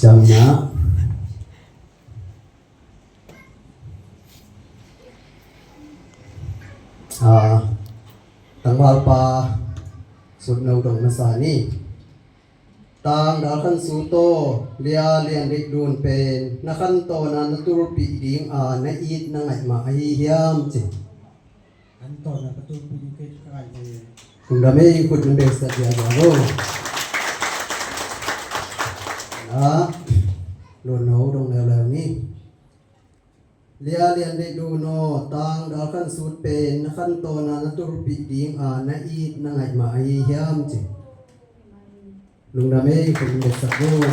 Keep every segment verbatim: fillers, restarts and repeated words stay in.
Ciamna. Ah, tangvalpa Sutno dong masa ni. Tang Dal Khan Sut aw, Lia Lian Deih Lun pen na khantawn a na tulpih ding a na it na ngaih mah ahi hiam ci. Khantawn a ka tulpih ding kei ka ngaih mah hi. Lungdam ei, khut na bengsak ziahziah lo. Ah, Lun no dong leuleu ni. Lia Lian Deih Lun aw, Tang Dal Khan Sut pen na khantawn a na tulpih ding a na it na ngaih mah ahi hiam ci. Lungdam ei, khut na bengsak lo.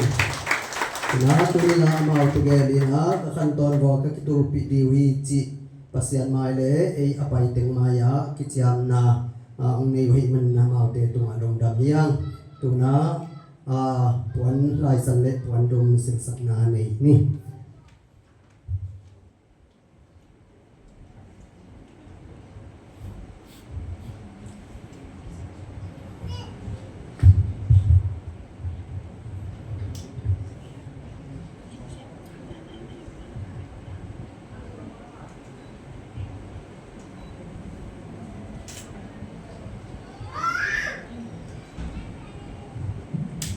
Ina tuni-in ah amau tegel in ah ka khantawn vua ka kitulpih ding uh hi cih Pasian mai le ei a pai teng mai-ah kiciamna, ah, hong nei uh ahih manin amaute tungah lungdam hi hang. Tu-in ah, ah, puan laisan le puan dum silhsakna nei ni.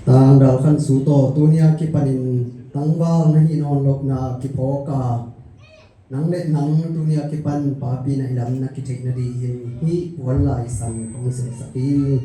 Tang Dal Khan Sut aw, tuni a kipanin tangval na hih nawn lohna kiphawk a, nang le nang tuni a kipan papi na hi lam na kitheih nadingin hih puan laisan kong silhsak hi.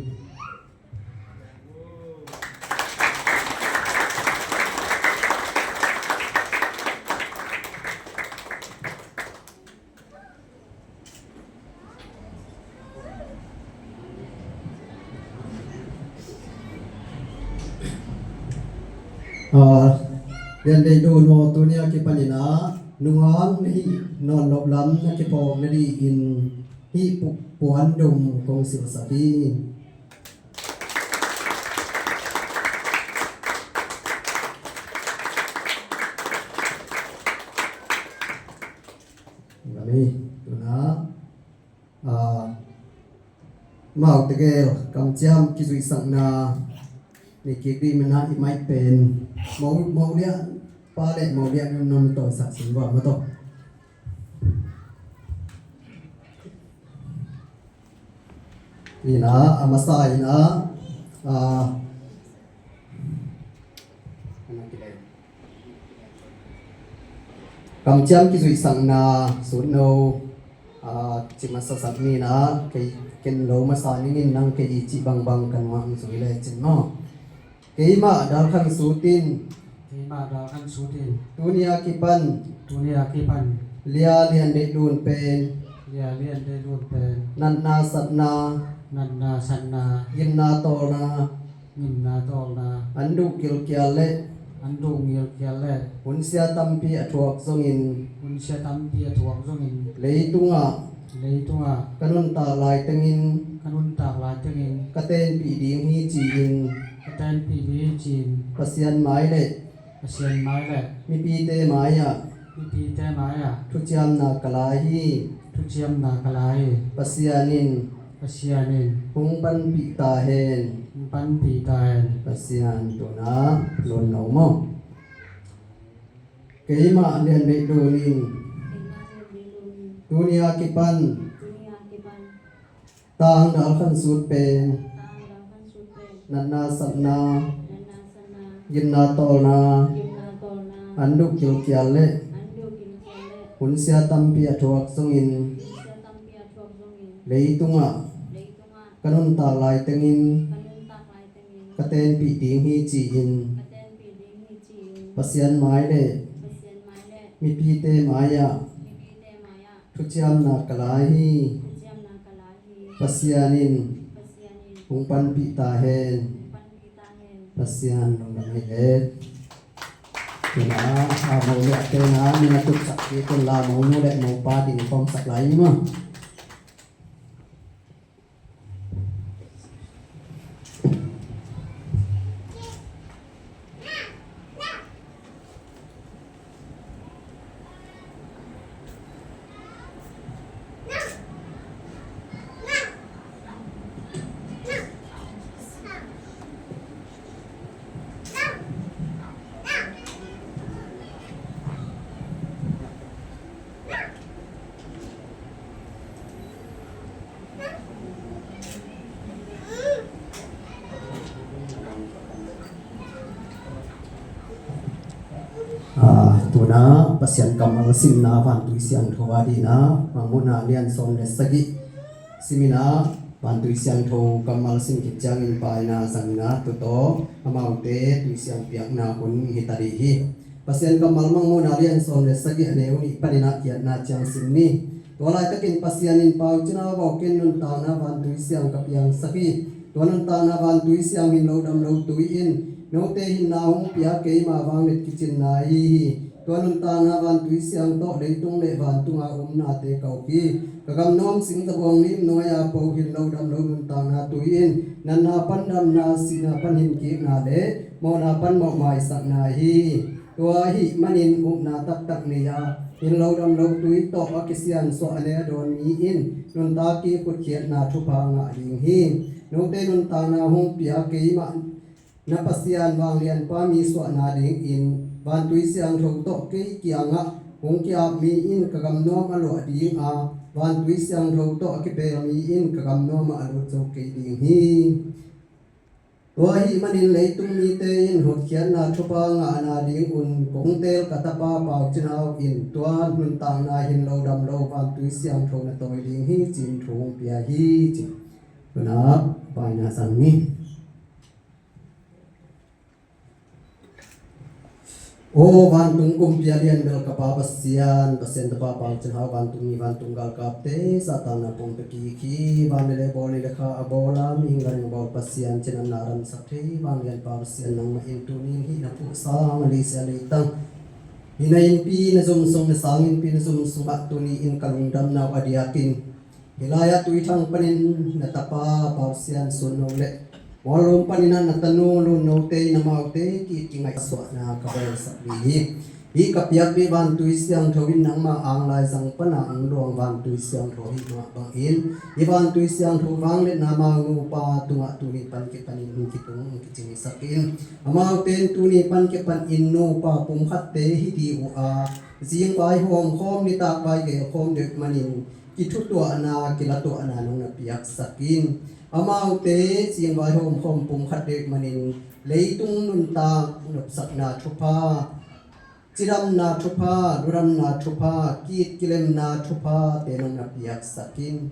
Ah, Lian Deih Lun aw, tuni a kipanin ah nungak na hih nawn loh lam na kiphawk nadingin hih pu-, puan dum kong silhsak hi. Amen. Tu-in ah, ah, amau tegel kamciam kizuihsakna nei kik ding manin ah i mic pen Mo, Mo Lian pa le Mo Lian in nong tawisak sin vua maw tawh. Ina, a masa ina, ah, kamciam kizuihsakna Sutno, ah, ci masasak ni ina, kei ken lo masa ning in nang kei i cih bangbang ka nungah hong zui lecin maw. Keimah Dal Khan Sut in. Keimah Dal Khan Sut in. Tuni a kipan. Tuni a kipan. Lia Lian Deih Lun pen. Lia Lian Deih Lun pen. Natna satna. Natna satna. Gimna tawlna. Gimna tawlna. An duh gilkial le. An duh gilkial le. Hunsia tampi a thuak zongin. Hunsia tampi a thuak zongin. Leitungah. Leitungah. Ka nuntak lai tengin. Ka nuntak lai tengin. Ka tenpih ding hi ci-in. Ka tenpih ding hi ci-in. Pasian mai le. Pasian mai le. Mipite mai-ah. Mipite mai-ah. Thuciamna ka la hi. Thuciamna ka la hi. Pasian in. Pasian in. Hong panpih ta hen. Hong panpih ta hen. Pasian, tu-in ah lungdam maw. Keimah Lian Deih Lun in. Tuni a kipan. Tang Dal Khan Sut pen. Natna satna. Gimna tawlna. An duh gilkial le. Hunsia tampi a thuak zongin. Leitungah. Ka nuntak lai tengin. Ka tenpih ding hi ci-in. Pasian mai le. Mipite mai-ah. Thuciamna ka la hi. Pasian in. Hong panpih ta hen. Pasian lungdam hi le. Tuna, ah, Mo Lian te na, mi na tutsak kik un la, Mo nu le Mo pa ding khawmsak lai ni maw. Tuna Pasian kammal simna vantui siangtho a dihna Mangmuhna lian sawm le sagih simin ah, vantui siangtho kammal sim khit ciangin paina zangin ah, tu tawh amaute tui siang piakna hun hi ta dih hi. Pasian kammal Mangmuhna lian sawm le sagih, a neu nih panin ah khiatna ciang sim ni. Tua laitakin Pasian in Pau Cin Hau Vau ken nuntakna vantui siang ka piangsak hi. Tua nuntakna vantui siang hin lo dam lo tui in note hinna hong pia, keima vangliat kicinna ahi hi. Tua nuntakna vantui siang tawh leitung le vantunga omnate ka uk hi. Ka gam nuam singzabuang lim nuai-a po hin lo dam lo nuntakna tui in natna pan damna, sihna pan hinkikna le mawhna pan mawh maisakna hi. Tua ahih manin upna taktak nei-a hin lo dam lo tui tawh a kisiansuah a ne a dawn mi in nuntak i khutkhiatna thupha ngah ding hi. Note nuntakna hong pia keimah na Pasian vanglianpa mi suahna dingin vantui siangtho tawh kei kiangah hong ki-ap mi in ka gam nuam a luah ding a, vantui siangtho tawh a kipel mi in ka gam nuamah a lut zo kei ding hi. Tua ahih manin leitung mite in hotkhiatna thupha ngahna dingun kong teel ka tapa Pau Cin Hau in tua nuntakna hin lo dam lo vantui siangtho na tawi ding hi, ci-in thu hong pia hi, ci. Tuna paina zang ni. Aw vantung kumpi a lian bel ka Pa Pasian, Pasian tapa Pau Cin Hau, vantung mi vantung galkapte zahtakna pum pia kik hi. Van le lei bawl, lei le kha a bawl a, mihing ganhing bawl Pasian, cin a na ramsak thei vanglianpa Pasian, nangmah in tuni in hih na phuhsa Malaysia leitang, hih na innpi na zum sung, na sang innpi na zum sungah tuni in ka lungdamna uh a diakin hih lai-ah Tuithang panin na tapa Pau Sian Sun No le Muallum panin ah na tanu Lun Note in amaute ki, kingaihsuahna ka bawlsak ding hi. Hih ka piak dih vantui siangtho in nangma ang laizang pana ang luang vantui siangtho hih mah bangin hih vantui siangtho vangliatna amau nupa tungah tuni pan kipanin hong kitung hong kicingsak in, amaute in tuni pan kipanin nupa pumkhatte hi dih uh a, zing vaihawm khawm, nitak vai gel khawm deuh manin kithutuahna, kilatuahna nong na piaksak in. Amaute zing vaihawm khawm pumkhat deuh manin leitung nuntak nopsakna thupha, cidamna thupha, ludamna thupha, kit kilemna thuphate nong na piaksak in.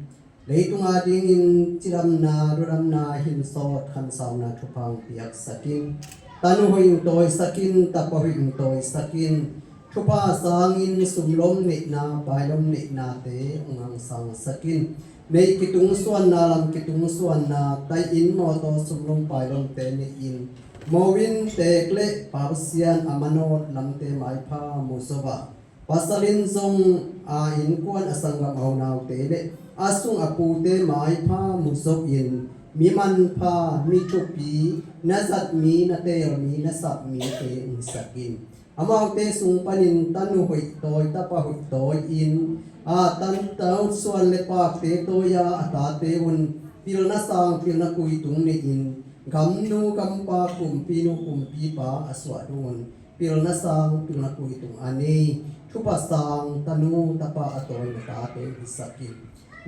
Leitung adingin cidamna, ludamna, hinsawt, khansauna thupha hong piaksak in. Tanu hoih hong tawisak in, tapa hoih hong tawisak in. Thupha sangin sumlom neihna, pailom neihnate hong hangsangsak in. Neih kitungsuanna, lam kitungsuanna, tai-in mawtaw sumlom pailomte nei-in, mawin teek le Pau Sian a manawt lamte maipha mu zo a, pasal in zong a innkuan, a sanggam, a unaute le a sung a pute maipha mu zo in, mi manpha, mi thupi, na zat mi, na teel mi, na sap mite hong hisak in. Amaute sung panin tanu hoih tawi, tapa hoih tawi in, a, tan, tanu suan le pakte tawi a, a tate un pilna sang, pilna kui tung nei-in, gamnu gampa, kumpinu kumpipa a suah dong un pilna sang, pilna kui tung a nei, thupha sang tanu tapa a tawi na tate hong hisak in.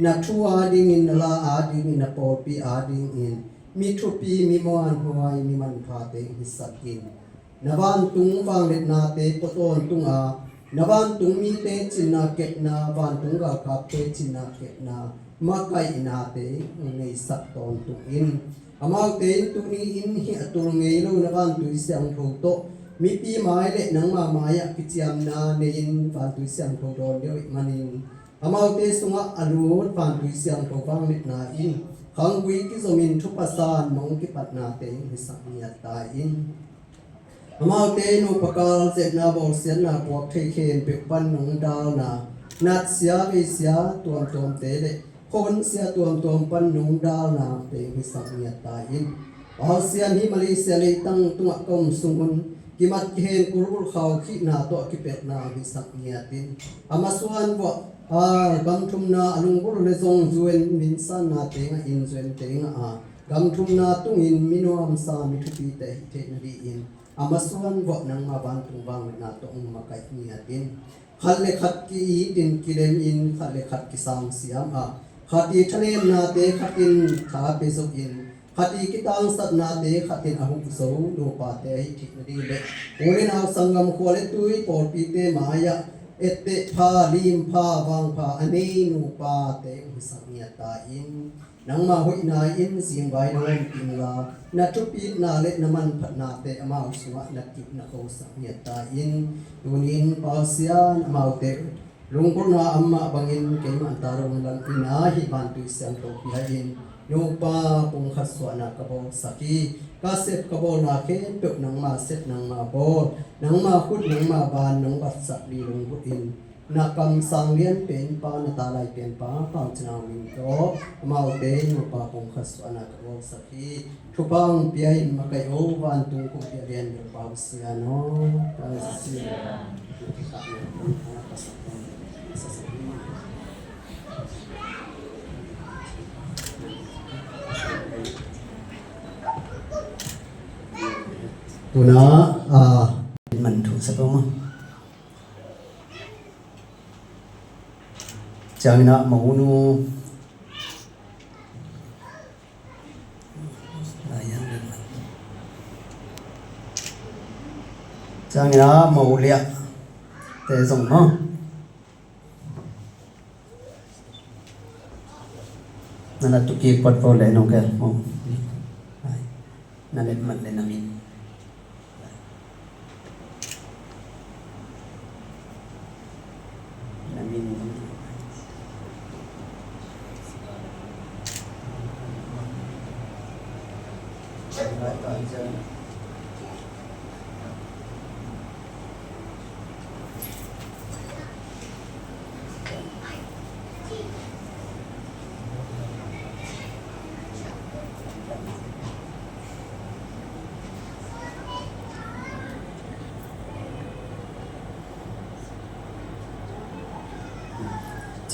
Na thu adingin, na la adingin, na pawlpi adingin mi thupi, mi muanhuai, mi manphate hong hisak in. Na vantung vangliatnate pua tawntung a, na vantung mite cinna kepna, vantung galkapte cinna kepna, makaihnate hong neisak tawntung in. Amaute in tuni in hih a tul ngei lo na vantui siangtho tawh mipi mai le nangma mai-ah kiciamna nei-in vantui siangtho dawn deuh ahih manin, amaute sungah a lut vantui siangtho vangliatna in khanggui kizomin thupha san mawng kipatnate hong hisak ngiat ta in. Amaute nupa kal, zetna, bawlsiatna puak thei khempeuh pan nong dalna, natsia veisia tuamtuamte le khuahunsia tuamtuam pan nong dalnate hong hisak ngiat ta in. Pau Sian, hih Malaysia leitang tungah ka om sungun kimat kihen, kulvulh khaukhihna tawh a kipelhna hong hisak ngiat in. A masuan vuah a, gam thumna a lunggulh le zong zuan, minsannate ngah in, zuante ngah a, gam thumna tungin mi nuamsa, mi thupite hih theih nadingin a masuan vuah nangma vantung vangliatna tawh hong makaih ngiat in. Khat le khat ki-itin, kilemin, khat le khat kisangsiam a, khat i thanemnate khat in tha pia zohin, Khat i kitangsaknate khat in a huh zo nupate ahi theih nading le u le nau, sanggam, khua le tui, pawlpite mai-ah etteh pha, lim pha, vang pha a nei nupate hong hisak ngiat ta in. Nangma hoihna in zingvai na ompih inla, na thupitna le na manphatnate amau sungah na kip na khosak ngiat ta in. Tuni-in Pasian, amaute lunggulhna amah bangin keimah ta dong lam in a hih vantui siangtho pia in, nupa pumkhat suahna ka bawlsak hi. Ka sep ka bawlna khempeuh nangma sep, nangma bawl, nangma khut, nangma ban nong batsak ding lunggulh in. Na kamsang lian pen Pa, na ta Laipianpa Pau Cin Hau min tawh amaute nupa pumkhat suahna ka bawlsak hi. Thupha hong pia in, makaih o, vantung kumpiah lian bel Pau Sian aw. Pau Sian. Tuna, ah, man thu sa ko ma. Ciangin ah monu, ciangin ah mo liah te zong mo. Na na tuki pot po le nong ke mo. Na let mat le na min.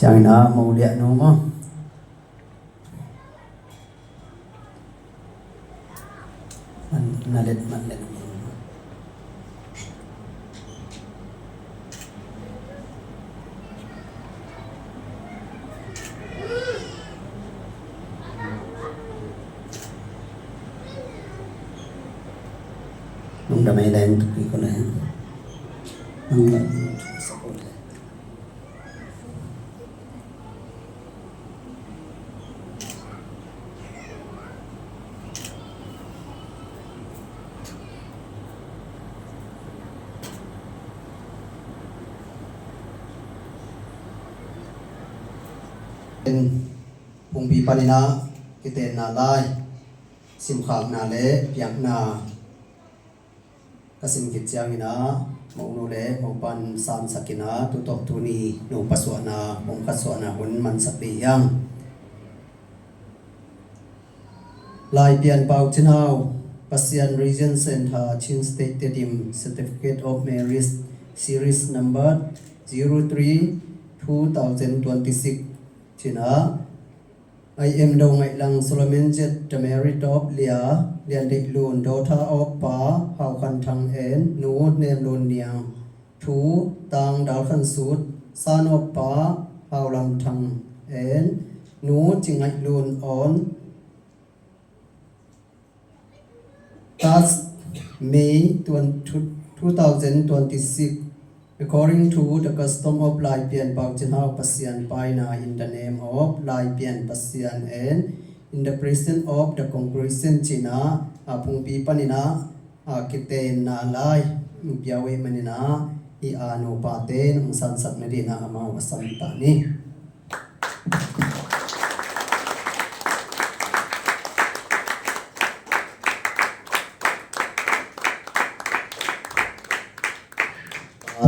Ciangin ah mo liah nu maw. Na let man let. Nung damai dai nung tuki ko lai. Nung damai nung tuki sa ko lai. Pumpi panin ah kitenna lai, simkhakna le piakna ka sim khit ciangin ah, monu le mopa'n samsak in ah, tu tawh tuni nupa suahna, pumkhat suahna hun mansak ding hi hang. Laipian Pau Cin Hau, Pasian Region Centre, Chin State Tedim, Certificate of Marriage, Series Number zero three two thousand twenty-six, cin ah, I am Do Ngaih Lang, solemnized the marriage of Lia Lian Deih Lun, daughter of Pa Hau Khan Thang and Nu Nem Lun Niang, to Tang Dal Khan Sut, son of Pa Hau Lam Thang and Nu Cing Ngaih Lun, on Third May twenty, two thousand twenty-six, according to the custom of Laipian Pau Cin Hau Pasian Paina, in the name of Laipian Pasian and in the presence of the congregation, cin ah, a pumpi panin ah, a kitenna lai hong pia uh ahih manin ah, hih a nupa ten hong sansak nading ah amau a sam ta ni.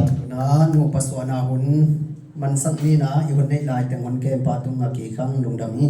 Tuna nupa suahna hun mansak ni in ah, i hun neih lai teng hun kempa tungah kikhang lungdam hi.